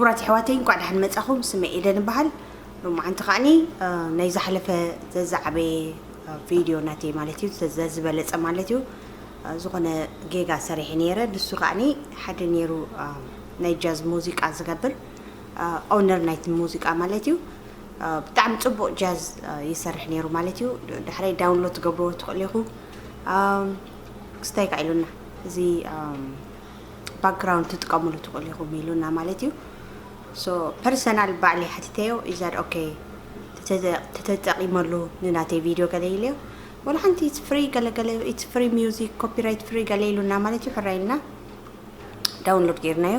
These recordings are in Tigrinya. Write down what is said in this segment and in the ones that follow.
ክቡራት ኣሕዋተይ፣ እንኳዕ ደሓን መጻኹም። ስመይ ኤደን ይበሃል። ሎማዓንቲ ከዓኒ፣ እ፣ ናይ ዝሓለፈ ዘዛዕበየ፣ እ፣ ቪድዮ ናተይ ማለት እዩ፣ ዘ-፣ ዝበለጸ ማለት እዩ። እ፣ ዝኾነ ጌጋ ሰሪሐ ነይረ። ንሱ ከዓኒ ሓደ ነይሩ፣ እ፣ ናይ ጃዝ ሙዚቃ ዝገብር፣ እ፣ ኦነር ናይቲ ሙዚቃ ማለት እዩ። እ፣ ብጣዕሚ ጽቡቕ ጃዝ፣ እ፣ ይሰርሕ ነይሩ ማለት እዩ። ዳሕራይ ዳውንሎድ ትገብርዎ ትኽእሉ ኢኹም። እ፣ ክስታይ ከ ኢሉና፣ እዚ፣ እ፣ ባክግራውንድ ትጥቀምሉ ትኽእሉ ኢኹም ኢሉና ማለት እዩ። ሶ ፐርሰናል ባዕለይ ሓቲተዮ፣ ኢዛድ ኦኬ፣ ተተ-፣ ተተጠቂመሉ ንናተይ ቪድዮ ገለ ኢለዮ። ወላ ሓንቲ ኢትስ ፍሪ ገለ ገለ፣ ኢትስ ፍሪ ሚውዚክ፣ ኮፒራይት ፍሪ ገለ ኢሉና ማለት እዩ። ሕራይ ኢልና ዳውንሎድ ጌርናዮ።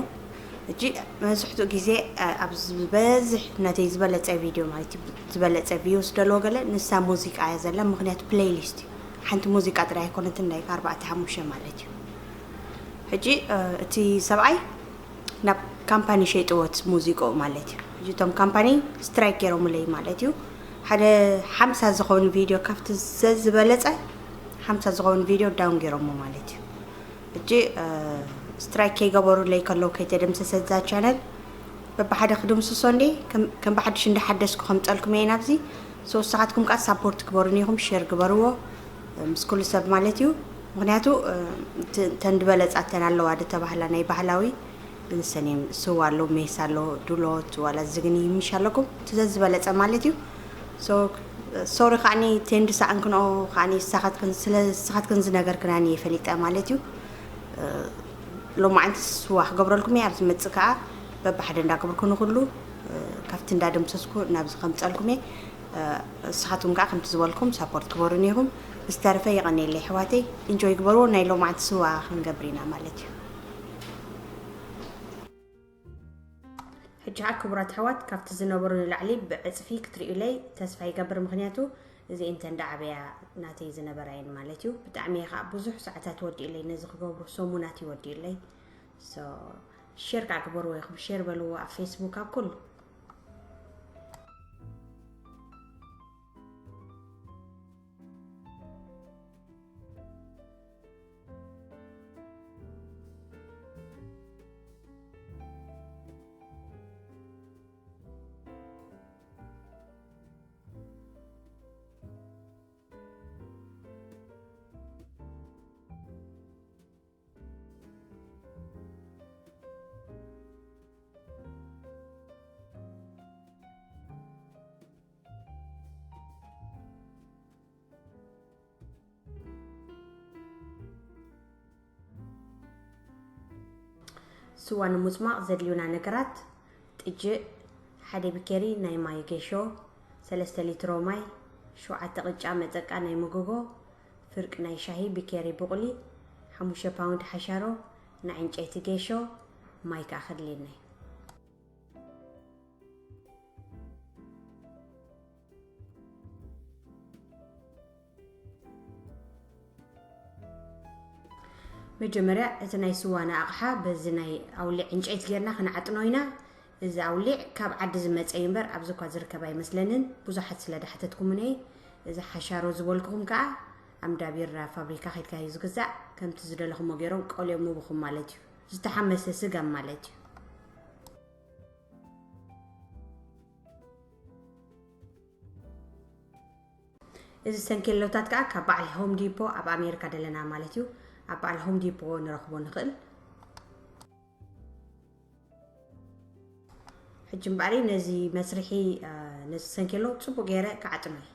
እጂ መብዝሕትኡ ግዜ፣ እ፣ ኣብ ዝበዝሕ ናተይ ዝበለጸ ቪድዮ ማለት እዩ፣ ዝበለጸ ቪውስ ደለዎ ገለ፣ ንሳ ሙዚቃ እያ ዘላ፣ ምኽንያቱ ፕሌይሊስት እዩ። ሓንቲ ሙዚቃ ጥራይ ኣይኮነትን፣ ላይክ ኣርባዕተ ሓሙሽተ ማለት እዩ። ሕጂ፣ እ፣ እቲ ሰብኣይ ናብ ካምፓኒ ሸይጥዎ እቲ ሙዚቃኡ ማለት እዩ። ሕጂ እቶም ካምፓኒ ስትራይክ ገይሮምለይ ማለት እዩ። ሓደ ሓምሳ ዝኸውን ቪድዮ ካብቲ ዘዝበለጸ ሓምሳ ዝኸውን ቪድዮ ዳውን ገይሮሞ ማለት እዩ። ሕጂ፣ እ፣ ስትራይክ ከይገበሩለይ ከለዉ ከይተደምሰሰት እዛ ቻነል በብሓደ ክድምስሶ እንዴ ከም፣ ከም ብሓድሽ እንዳሓደስኩ ከምጸልኩም እየ ናብዚ። ሶ ንስኻትኩም ከኣ ሳፖርት ግበሩኒ ኢኹም፣ ሼር ግበርዎ፣ እ፣ ምስ ኩሉ ሰብ ማለት እዩ። ምኽንያቱ፣ እ፣ እቲ፣ እተን ዝበለጻ እተን ኣለዋ ዝተባህላ ናይ ባህላዊ ንሰን እዮም። ስዋ ኣሎ፣ ሜስ ኣሎ፣ ዱሎት፣ ዋላ ዝግኒ ምሽ ኣለኩም። እቲ ዘዝበለጸ ማለት እዩ። ሶ፣ ሶሪ ከዓኒ ቴንድ ሳዕን ክንኦ ከዓኒ ንስኻትክን፣ ስለ ንስኻትክን ዝነገርክናኒ እየ ፈሊጠ ማለት እዩ። እ፣ ሎማዓንቲ ስዋ ክገብረልኩም እየ። ኣብ ዝመጽእ ከኣ በብሓደ እንዳገበርኩ ንኹሉ፣ እ፣ ካብቲ እንዳደምሰስኩ ናብዚ ከምጸልኩም እየ። እ፣ ንስኻትኩም ከኣ ከምቲ ዝበልኩም ሳፖርት ግበሩኒ ኢኹም። ብዝተረፈ የቐንየለይ ኣሕዋተይ፣ ኢንጆይ ግበርዎ። ናይ ሎማዓንቲ ስዋ ክንገብር ኢና ማለት እዩ። ሕጂ ኸዓ ክቡራት ኣሕዋት፣ ካብቲ ዝነበሮ ንላዕሊ ብዕጽፊ ክትርእዩለይ ተስፋ ይገብር፣ ምኽንያቱ እዚ እንተን ደዓበያ ናተይ ዝነበራ እየን ማለት እዩ። ብጣዕሚ እየ ኸዓ ብዙሕ ሰዓታት ወዲኡለይ፣ ነዚ ክገብሮ ሰሙናት እዩ ወዲኡለይ። ሶ፣ ሼር ከዓ ግበርዎ ኢኹም፣ ሼር በልዎ ኣብ ፌስቡክ፣ ኣብ ኩሉ። ስዋ ንምጽማቕ ዘድልዩና ነገራት፣ ጥጅእ፣ ሓደ ቢኬሪ ናይ ማይ ጌሾ፣ ሰለስተ ሊትሮ ማይ፣ ሸውዓተ ቅጫ መጸቃ ናይ መጎጎ፣ ፍርቂ ናይ ሻሂ ቢኬሪ ቡቕሊ፣ ሓሙሽተ ፓውንድ ሓሻሮ፣ ናይ ዕንጨይቲ ጌሾ፣ ማይ ከኣ ከድልየና እዩ። መጀመርያ እቲ ናይ ስዋና ኣቕሓ በዚ ናይ ኣውሊዕ ዕንጨይቲ ጌርና ክንዓጥኖ ኢና። እዚ ኣውሊዕ ካብ ዓዲ ዝመጸ እዩ እምበር ኣብዚ እኳ ዝርከብ ኣይመስለንን። ብዙሓት ስለ ዳሓተትኩምኒ፣ እዚ ሓሻሮ ዝበልኩኹም ከኣ ኣብ እንዳ ቢራ ፋብሪካ ከይድካ እዩ ዝግዛእ። ከምቲ ዝደለኹሞ ገይሮም ቆልዮም ምብኹም ማለት እዩ። ዝተሓመሰ ስገም ማለት እዩ። እዚ ሰንኬሎታት ከኣ ካብ በዓል ሆም ዲፖ ኣብ ኣሜሪካ ደለና ማለት እዩ። ኣብ በዓል ሆም ዲፖ ንረኽቦ ንኽእል። ሕጂ እምበኣር ነዚ መስርሒ፣ እ፣ ነዚ ሰንኬሎ ጽቡቕ ገይረ ክዓጥኖ እየ።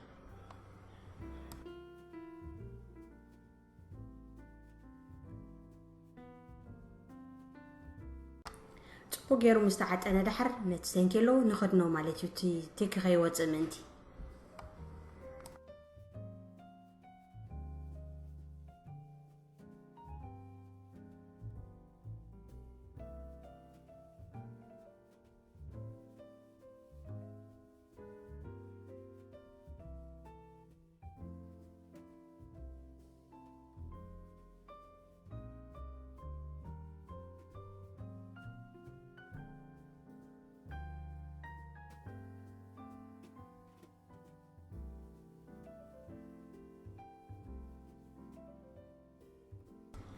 ጽቡቕ ገይሩ ምስ ተዓጠነ ደሓር ነቲ ሰንኬሎ ንኸድኖ ማለት እዩ፣ እቲ ቴክ ከይወጽእ ምእንቲ።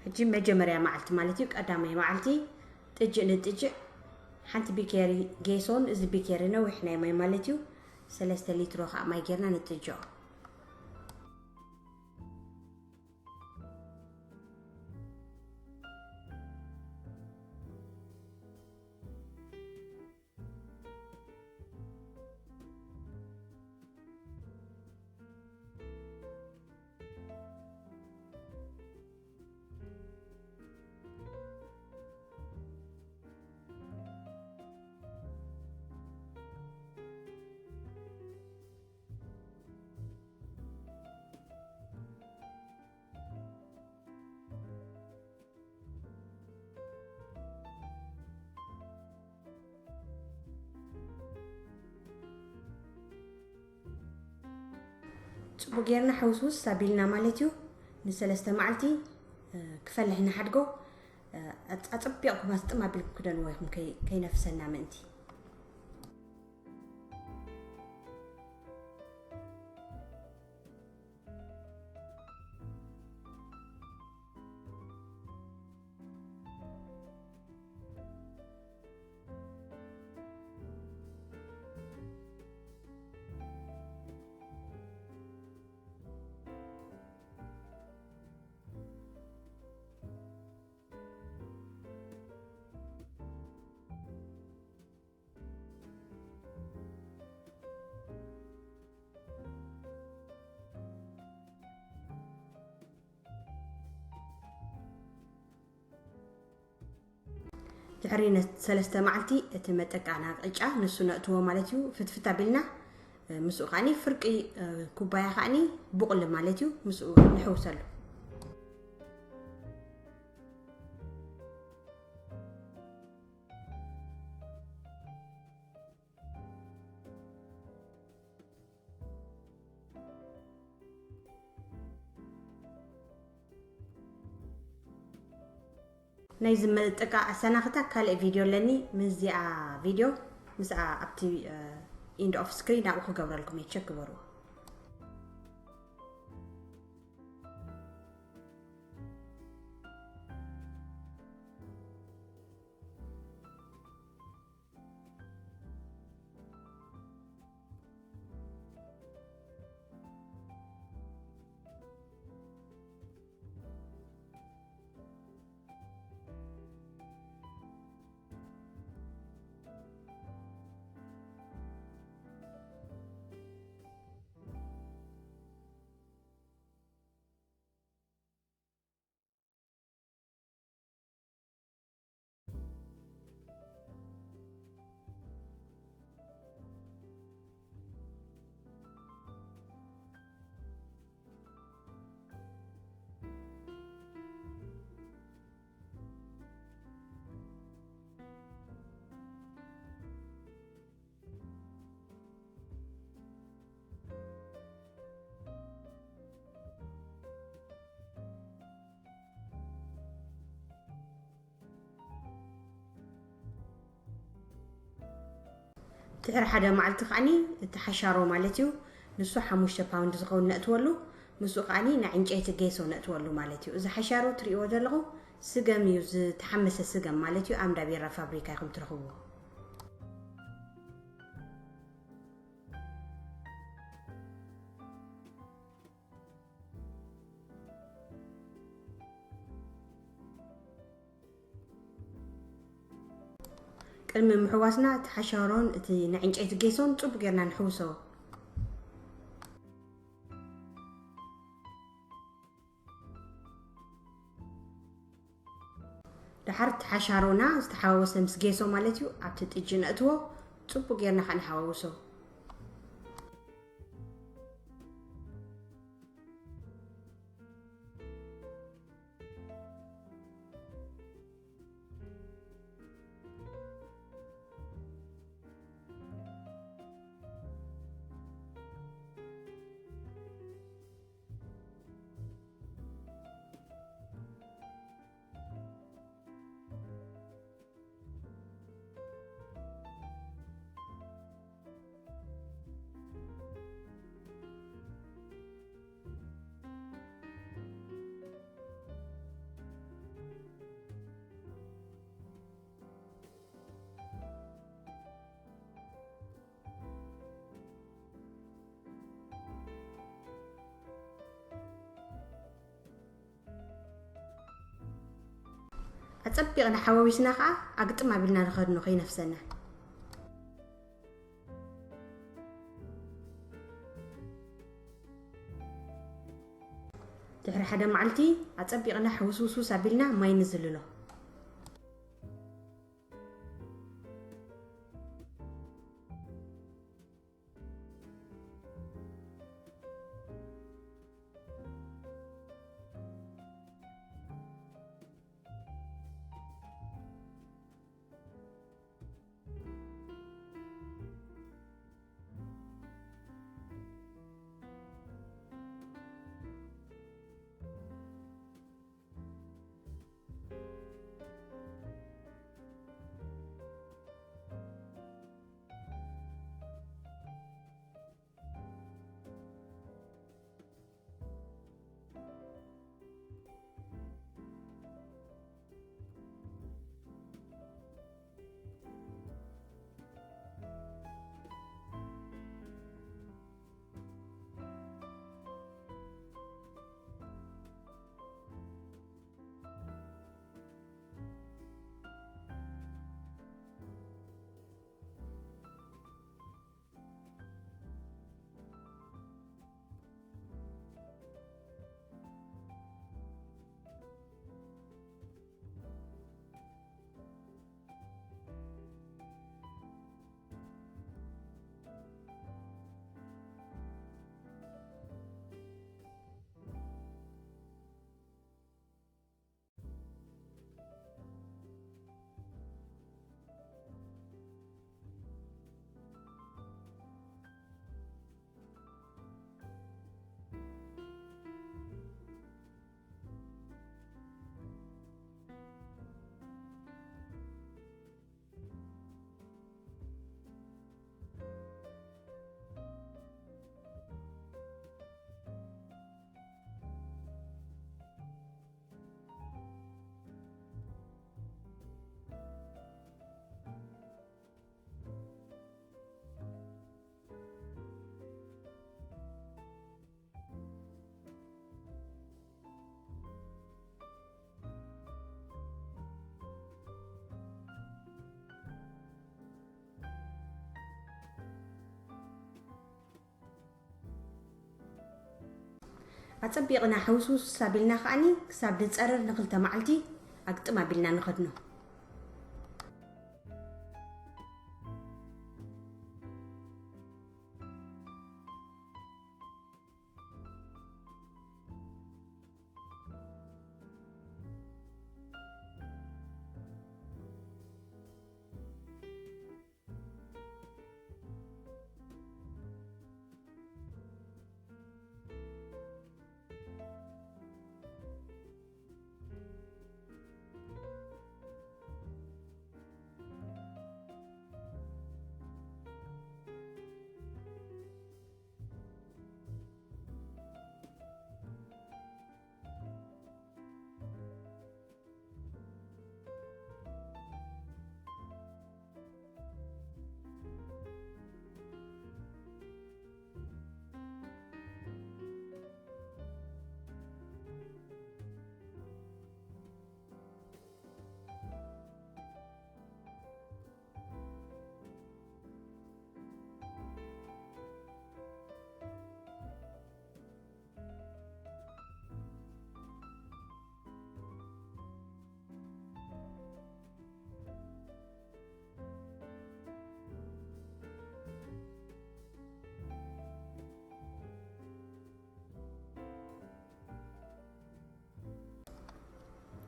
ሕጂ መጀመርያ መዓልቲ ማለት እዩ፣ ቀዳማይ መዓልቲ ጥጅእ ንጥጅእ ሓንቲ ቢኬሪ ጌሶን፣ እዚ ቢኬሪ ነዊሕ ናይ ማይ ማለት እዩ። ሰለስተ ሊትሮ ከዓ ማይ ጌርና ንጥጆ። ጽቡቅ ጌርና ሕውስውስ ኣቢልና ማለት እዩ። ንሰለስተ መዓልቲ፣ እ፣ ክፈልሕ ንሓድጎ። እ፣ ኣጽ-፣ ኣጸቢቕኩም ኣስጥም ኣቢልኩም ክደንዎ ኢኹም፣ ከይ-፣ ከይነፍሰና ምእንቲ። ድሕሪ ነ-፣ ሰለስተ መዓልቲ እቲ መጠቃና ቅጫ ንሱ ነእትዎ ማለት እዩ። ፍትፍት ኣቢልና፣ ምስኡ ከዓኒ ፍርቂ ኩባያ ከዓኒ ቡቕሊ ማለት እዩ፣ ምስኡ ንሕውሰሉ። ናይዚ መጠቃ ኣሰናኽታ ካልእ ቪድዮ ኣለኒ። ምስዚኣ ቪድዮ፣ ምስኣ ኣብቲ፣ እ፣ ኢንድ ኦፍ ስክሪን ኣብኡ ክገብረልኩም እየ፣ ቸክ ግበርዎ። ድሕሪ ሓደ መዓልቲ ከዓኒ እቲ ሓሻሮ ማለት እዩ፣ ንሱ ሓሙሽተ ፓውንድ ዝኸውን ነእትወሉ፣ ምስኡ ከዓኒ ናይ ዕንጨይቲ ጌሶ ነእትወሉ ማለት እዩ። እዚ ሓሻሮ ትርእይዎ ዘለኹም ስገም እዩ፣ ዝተሓመሰ ስገም ማለት እዩ። ኣብ እንዳ ቢራ ፋብሪካ ኢኹም ትረኽብዎ። ቅድሚ ምሕዋስና እቲ ሓሻሮን እቲ ናይ ዕንጨይቲ ጌሶን ጽቡቅ ጌርና ንሕውሶ። ደሓር እቲ ሓሻሮና ዝተሓዋወሰ ምስ ጌሶ ማለት እዩ፣ ኣብቲ ጥጅ ነእትዎ፣ ጽቡቅ ጌርና ከኣ ንሓዋውሶ። ኣጸቢቕና ሓዋዊስና ኸኣ ኣግጥም ኣቢልና ንኸድኖ ከይነፍሰና። ድሕሪ ሓደ መዓልቲ ኣጸቢቕና ሕውስውስውስ ኣቢልና ማይ ንዝልሎ። ኣጸቢቕና ሕውስውስ ኣቢልና ከኣኒ ክሳብ ድጸርር ንኽልተ መዓልቲ ኣግጥም ኣቢልና ንኸድኖ።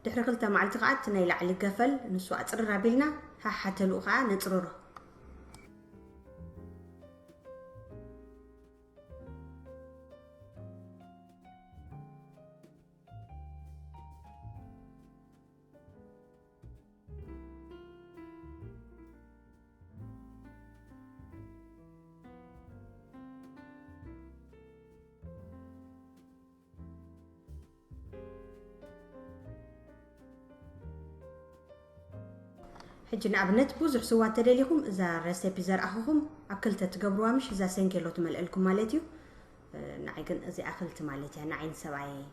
ድሕሪ ክልተ መዓልቲ ከኣ እቲ ናይ ላዕሊ ገፈል ንሱ ኣጽርር ኣቢልና፣ ሃሓተልኡ ከኣ ነጽርሮ። ሕጂ ንኣብነት ብዙሕ ስዋ ተደሊኹም እዛ ረሴፒ ዘርኣኹኹም ኣብ ክልተ ትገብርዋ፣ ምሽ እዛ ሰንኬሎ ትመልአልኩም ማለት እዩ። ንዓይ ግን እዚኣ ክልቲ ማለት እያ፣ ንዓይን ሰብኣየይ።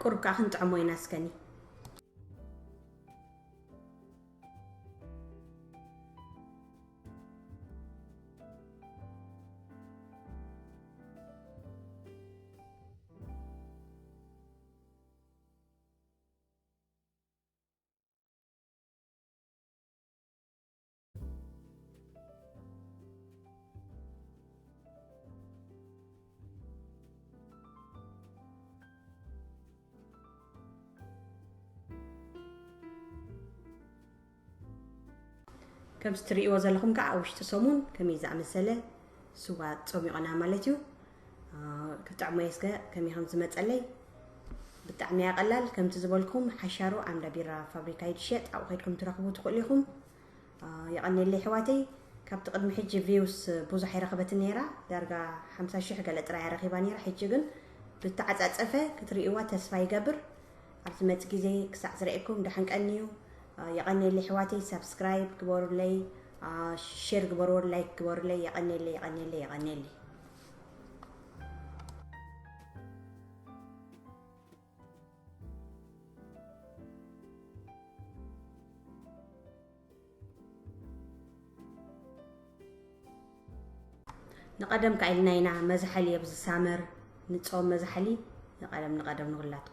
ቁሩብ ከዓ ክንጥዕሞ ኢና እስከኒ። ከምዚ ትርእይዎ ዘለኹም ከዓ ኣብ ውሽጢ ሰሙን ከመይ ዝኣመሰለ ስዋ ጸሚቑና ማለት እዩ። ክጥዕሞ የስገ ከመይ ከም ዝመጸለይ ብጣዕሚ ያቀላል። ከምቲ ዝበልኩም ሓሻሮ ኣምዳ ቢራ ፋብሪካ ይድሸጥ ኣብኡ ከድኩም ትረኽቡ ትኽእሉ ኢኹም። የቐኔለይ ኣሕዋተይ። ካብቲ ቅድሚ ሕጂ ቪውስ ብዙሕ ኣይረኸበትን ነይራ፣ ዳርጋ ሓምሳ ሽሕ ገለ ጥራይ ረኺባ ነይራ። ሕጂ ግን ብተዓጻጸፈ ክትርእይዋ ተስፋ ይገብር። ኣብ ዝመጽእ ግዜ ክሳዕ ዝርእየኩም ደሓን ቀንዩ። የቐኔለይ ኣሕዋተይ። ሳብስክራይብ ግበሩለይ፣ ሼር ግበርዎ፣ ላይክ ግበሩለይ። የቐኔለይ፣ የቐኔለይ፣ የቐኔለይ። ንቐደም ከኣ ኢልና ኢና መዝሓሊ ኣብዚ ሳመር ንጾም መዝሓሊ። ንቐደም ንቐደም ንኹላትኩም።